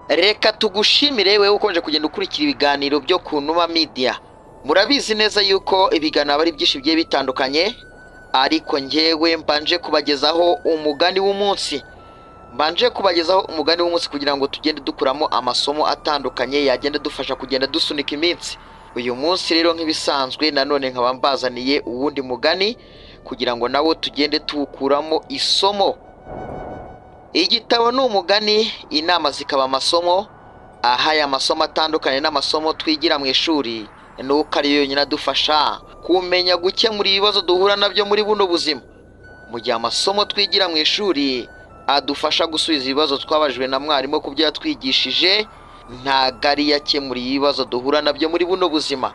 Reka tugushimire wewe ukomeje kugenda ukurikira ibiganiro byo ku Numa Media. Murabizi neza yuko ibiganiro aba ari byinshi bigiye bitandukanye, ariko njyewe mbanje kubagezaho umugani w'umunsi. Mbanje kubagezaho umugani w'umunsi kugira ngo tugende dukuramo amasomo atandukanye yagenda adufasha kugenda dusunika iminsi. Uyu munsi rero, nk'ibisanzwe, nanone nkaba mbazaniye uwundi mugani kugira ngo nawo tugende tuwukuramo isomo. Igitabo ni umugani, inama zikaba amasomo. Aha aya masomo atandukanye n'amasomo twigira mu ishuri ni uko ariyo yonyine adufasha kumenya gukemura ibibazo duhura nabyo muri buno buzima, mu gihe amasomo twigira mu ishuri adufasha gusubiza ibibazo twabajijwe na mwarimu ku byo yatwigishije, ntabwo ariyo akemura ibibazo duhura nabyo muri buno buzima.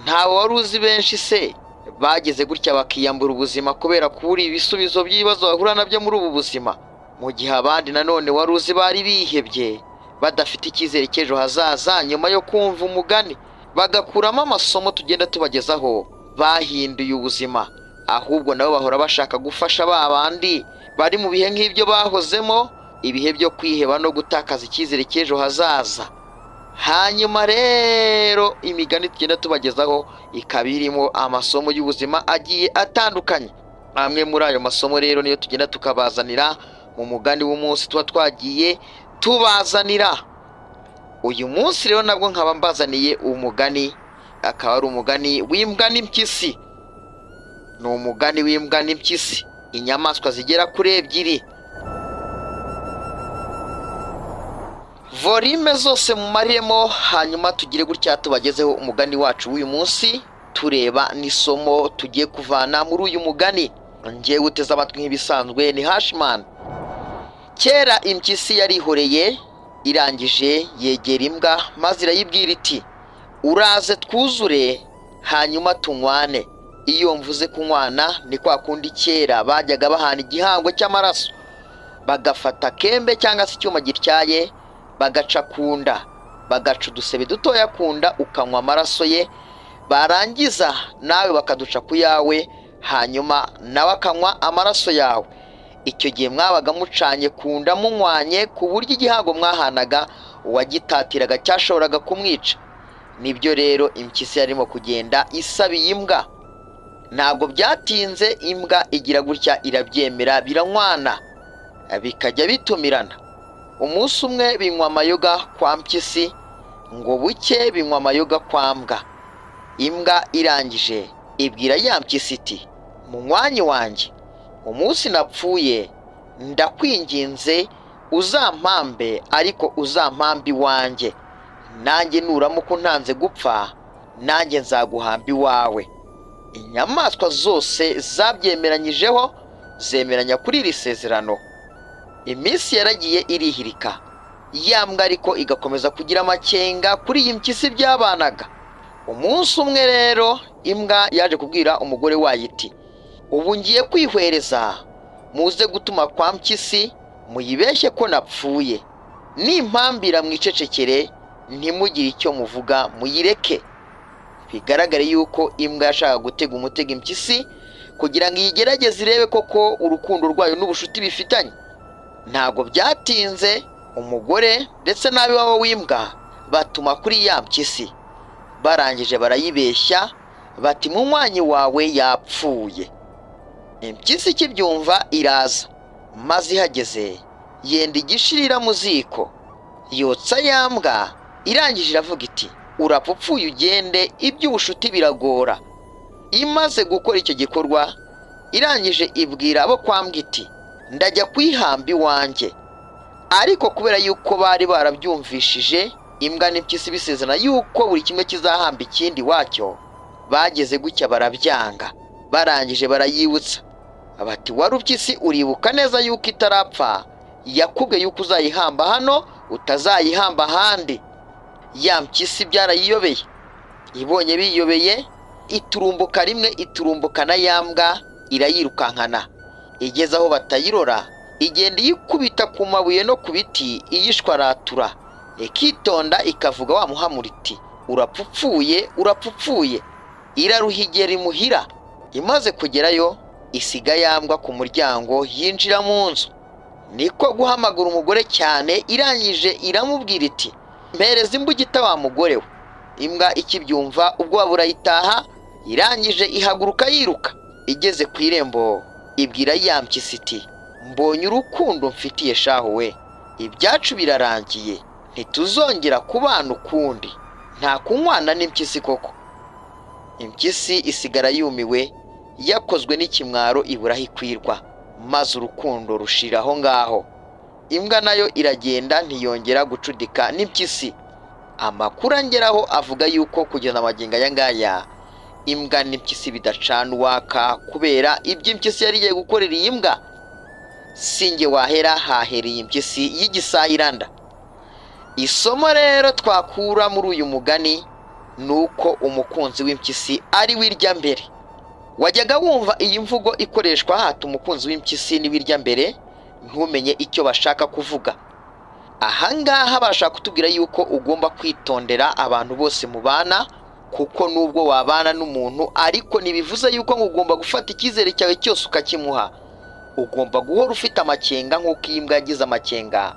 Ntawe wari uzi benshi se bageze gutya bakiyambura ubuzima kubera kubura ibisubizo by'ibibazo bahura nabyo muri ubu buzima, mu gihe abandi nanone wari uzi bari bihebye, badafite icyizere cy'ejo hazaza, nyuma yo kumva umugani bagakuramo amasomo tugenda tubagezaho, bahinduye ubuzima, ahubwo nabo bahora bashaka gufasha ba bandi bari mu bihe nk'ibyo bahozemo, ibihe byo kwiheba no gutakaza icyizere cy'ejo hazaza. Hanyuma rero imigani tugenda tubagezaho ikaba irimo amasomo y'ubuzima agiye atandukanye. Amwe muri ayo masomo rero niyo tugenda tukabazanira mu mugani w'umunsi tuba twagiye tubazanira. Uyu munsi rero nabwo nkaba mbazaniye umugani, akaba ari umugani w'imbwa n'impyisi. Ni umugani w'imbwa n'impyisi, inyamaswa zigera kuri ebyiri. Volume zose mumariremo, hanyuma tugire gutya tubagezeho umugani wacu w'uyu munsi, tureba n'isomo tugiye kuvana muri uyu mugani. Ngewe uteze amatwi, nk'ibisanzwe, ni Hashimani. Kera impyisi yarihoreye, irangije yegera imbwa maze irayibwira iti: "Uraze twuzure hanyuma tunywane." Iyo mvuze kunywana, ni kwa kundi kera bajyaga bahana igihango cy'amaraso, bagafata akembe cyangwa se icyuma gityaye, bagaca ku nda, bagaca udusebe dutoya ku nda, ukanywa amaraso ye, barangiza nawe bakaduca ku yawe, hanyuma nawe akanywa amaraso yawe. Icyo gihe mwabaga mucanye ku nda, munywanye, ku buryo igihango mwahanaga uwagitatiraga cyashoboraga kumwica. Nibyo rero impyisi yarimo kugenda isaba iyi mbwa. Ntabwo byatinze, imbwa igira gutya irabyemera, biranywana, bikajya bitumirana. Umunsi umwe binywa amayoga kwa mpyisi, ngo buke binywa amayoga kwa mbwa. Imbwa irangije ibwira ya mpyisi iti: "Munywanyi wanjye, umunsi napfuye ndakwinginze uzampambe, ariko uzampambe iwanjye. Nanjye nuramuka untanze gupfa, nanjye nzaguhamba iwawe." Inyamaswa zose zabyemeranyijeho, zemeranya kuri iri sezerano. Iminsi yaragiye irihirika, ya mbwa ariko igakomeza kugira amakenga kuri iyi mpyisi byabanaga. Umunsi umwe rero imbwa yaje kubwira umugore wayo iti: "Ubu ngiye kwihwereza, muze gutuma kwa mpyisi muyibeshye ko napfuye. Nimpambira mwicecekere, ntimugire icyo muvuga, muyireke." Bigaragare yuko imbwa yashakaga gutega umutego impyisi kugira ngo iyigerageze, irebe koko urukundo rwayo n'ubushuti bifitanye. Ntabwo byatinze, umugore ndetse n'ab'iwabo w'imbwa batuma kuri ya mpyisi, barangije barayibeshya bati: "Munywanyi wawe yapfuye." Impyisi ikibyumva iraza, maze ihageze yenda igishirira mu ziko, yotsa ya mbwa. Irangije iravuga iti: "Urapfa upfuye ugende, iby'ubushuti biragora." Imaze gukora icyo gikorwa, irangije ibwira abo kwa mbwa iti: "Ndajya kuyihamba iwanjye." Ariko kubera yuko bari barabyumvishije, imbwa n'impyisi bisezerana yuko buri kimwe kizahamba ikindi iwacyo, bageze gutya barabyanga. Barangije barayibutsa bati: "Warupyisi, uribuka neza yuko itarapfa yakubwiye yuko uzayihamba hano, utazayihamba ahandi?" Ya mpyisi byarayiyobeye. Ibonye biyobeye, iturumbuka rimwe, iturumbukana ya mbwa, irayirukankana. Igeze aho batayirora, igenda iyikubita ku mabuye no ku biti, iyishwaratura, ikitonda, ikavuga wa muhamura iti: "Urapfa upfuye, urapfa upfuye." Iraruhigera imuhira. Imaze kugerayo, isiga ya mbwa ku muryango, yinjira mu nzu. Niko guhamagara umugore cyane, irangije iramubwira iti: "Mpereza imbugita wa mugore we." Imbwa ikibyumva ubwoba burayitaha, irangije ihaguruka yiruka. Igeze ku irembo ibwira ya mpyisi iti: "Mbonye urukundo mfitiye shahu we, ibyacu birarangiye, ntituzongera kubana ukundi, nta kunywana n'impyisi koko." Impyisi isigara yumiwe, yakozwe n'ikimwaro, ibura aho ikwirwa, maze urukundo rushira aho ngaho. Imbwa nayo iragenda, ntiyongera gucudika n'impyisi. Amakuru angeraho avuga yuko kugeza amagingo aya ngaya imbwa n'impyisi bidacana uwaka kubera ibyo impyisi yari igiye gukorera iyi mbwa. Sinjye wahera hahereye impyisi y'igisahiranda. Isomo rero twakura muri uyu mugani ni uko umukunzi w'impyisi ari we irya mbere. Wajyaga wumva iyi mvugo ikoreshwa hata umukunzi w'impyisi n'ibirya mbere, ntumenye icyo bashaka kuvuga. Ahangaha barashaka kutubwira yuko ugomba kwitondera abantu bose mubana, kuko nubwo wabana n'umuntu ariko ntibivuze yuko ngo ugomba gufata icyizere cyawe cyose ukakimuha. Ugomba guhora ufite amakenga, nk'uko iyi mbwa yagize amakenga,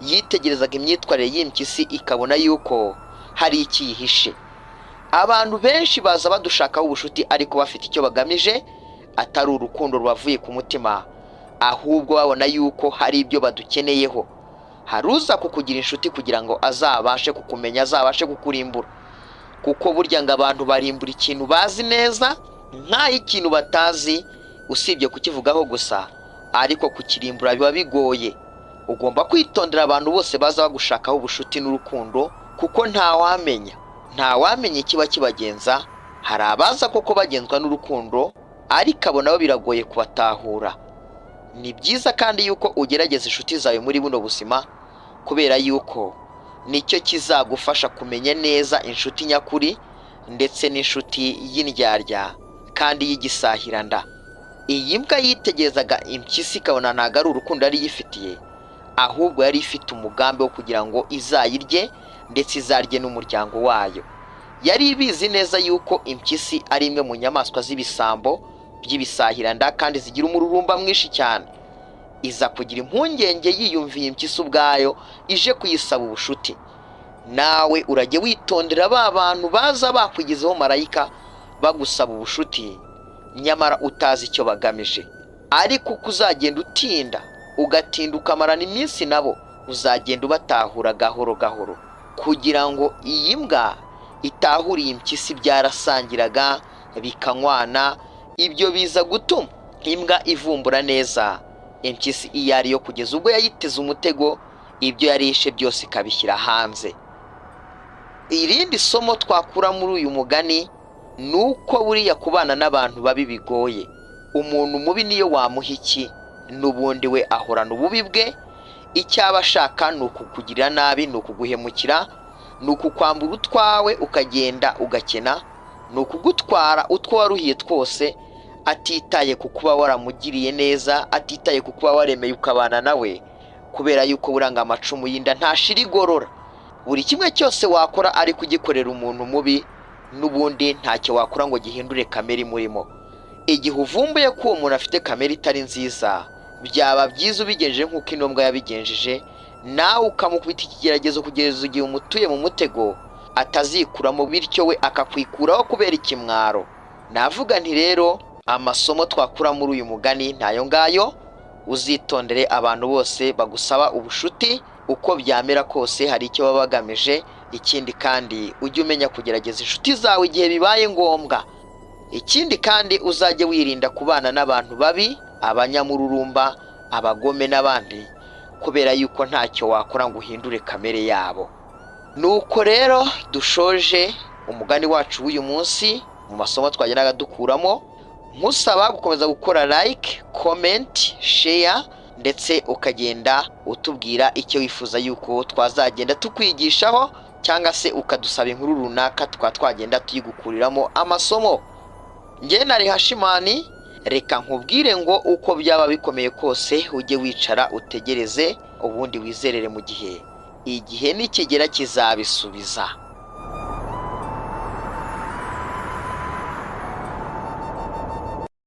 yitegerezaga imyitwarire y'impyisi ikabona yuko hari ikiyihishe. Abantu benshi baza badushakaho ubucuti ariko bafite icyo bagamije, atari urukundo rubavuye ku mutima, ahubwo babona yuko hari ibyo badukeneyeho. Hari uza kukugira inshuti kugira ngo azabashe kukumenya, azabashe kukurimbura, kuko burya ngo abantu barimbura ikintu bazi neza, nk'aho ikintu batazi usibye kukivugaho gusa, ariko kukirimbura biba bigoye. Ugomba kwitondera abantu bose baza bagushakaho ubucuti n'urukundo, kuko ntawamenya, ntawamenya ikiba kibagenza. Hari abaza koko bagenzwa n'urukundo, ariko abo nabo biragoye kubatahura. Ni byiza kandi yuko ugerageza inshuti zawe muri buno buzima, kubera yuko nicyo kizagufasha kumenya neza inshuti nyakuri ndetse n'inshuti y'indyarya kandi y'igisahiranda. Iyi mbwa yitegerezaga impyisi ikabona ntabwo ari urukundo yari yifitiye, ahubwo yari ifite umugambi wo kugira ngo izayirye ndetse izarye n'umuryango wayo. Yari ibizi neza yuko impyisi ari imwe mu nyamaswa z'ibisambo by'ibisahiranda kandi zigira umururumba mwinshi cyane. Iza kugira impungenge yiyumviye impyisi ubwayo ije kuyisaba ubushuti. Nawe urajye witondera ba bantu baza bakwigizeho marayika bagusaba ubushuti, nyamara utazi icyo bagamije. Ariko uko uzagenda utinda, ugatinda ukamarana iminsi nabo, uzagenda ubatahura gahoro gahoro. Kugira ngo iyi mbwa itahure iyi mpyisi byarasangiraga bikanywana, ibyo biza gutuma imbwa ivumbura neza impyisi iyo ariyo, kugeza ubwo yayiteze umutego, ibyo yarishe byose ikabishyira hanze. Irindi somo twakura muri uyu mugani ni uko buriya kubana n'abantu babi bigoye. Umuntu mubi niyo wamuha iki, n'ubundi we ahorana ububi bwe. Icyo aba ashaka ni ukukugirira nabi, ni ukuguhemukira, ni ukukwambura utwawe ukagenda ugakena, ni ukugutwara utwo waruhiye twose, atitaye ku kuba waramugiriye neza, atitaye ku kuba waremeye ukabana nawe, kubera yuko buranga amacumu y'inda ntashira igorora. Buri kimwe cyose wakora ari kugikorera umuntu mubi, n'ubundi ntacyo wakora ngo gihindure kamere imurimo. Igihe uvumbuye ko uwo muntu afite kamere itari nziza, byaba byiza ubigenjeje nk'uko ino mbwa yabigenjeje, nawe ukamukubita ikigeragezo kugeza igihe umutuye mu mutego atazikuramo, bityo we akakwikuraho kubera ikimwaro. Navuga nti rero amasomo twakura muri uyu mugani ntayo ngayo. Uzitondere abantu bose bagusaba ubushuti, uko byamera kose hari icyo baba bagamije. Ikindi kandi ujye umenya kugerageza inshuti zawe igihe bibaye ngombwa. Ikindi kandi uzajye wirinda kubana n'abantu babi, abanyamururumba, abagome n'abandi, kubera yuko ntacyo wakora ngo uhindure kamere yabo. Nuko rero dushoje umugani wacu w'uyu munsi mu masomo twagendaga dukuramo. Nkusaba gukomeza gukora like, comment, share, ndetse ukagenda utubwira icyo wifuza yuko twazagenda tukwigishaho, cyangwa se ukadusaba inkuru runaka tukaba twagenda tuyigukuriramo amasomo. Njye nari Hashimani, reka nkubwire ngo uko byaba bikomeye kose ujye wicara utegereze, ubundi wizerere mu gihe. Igihe nikigera kizabisubiza.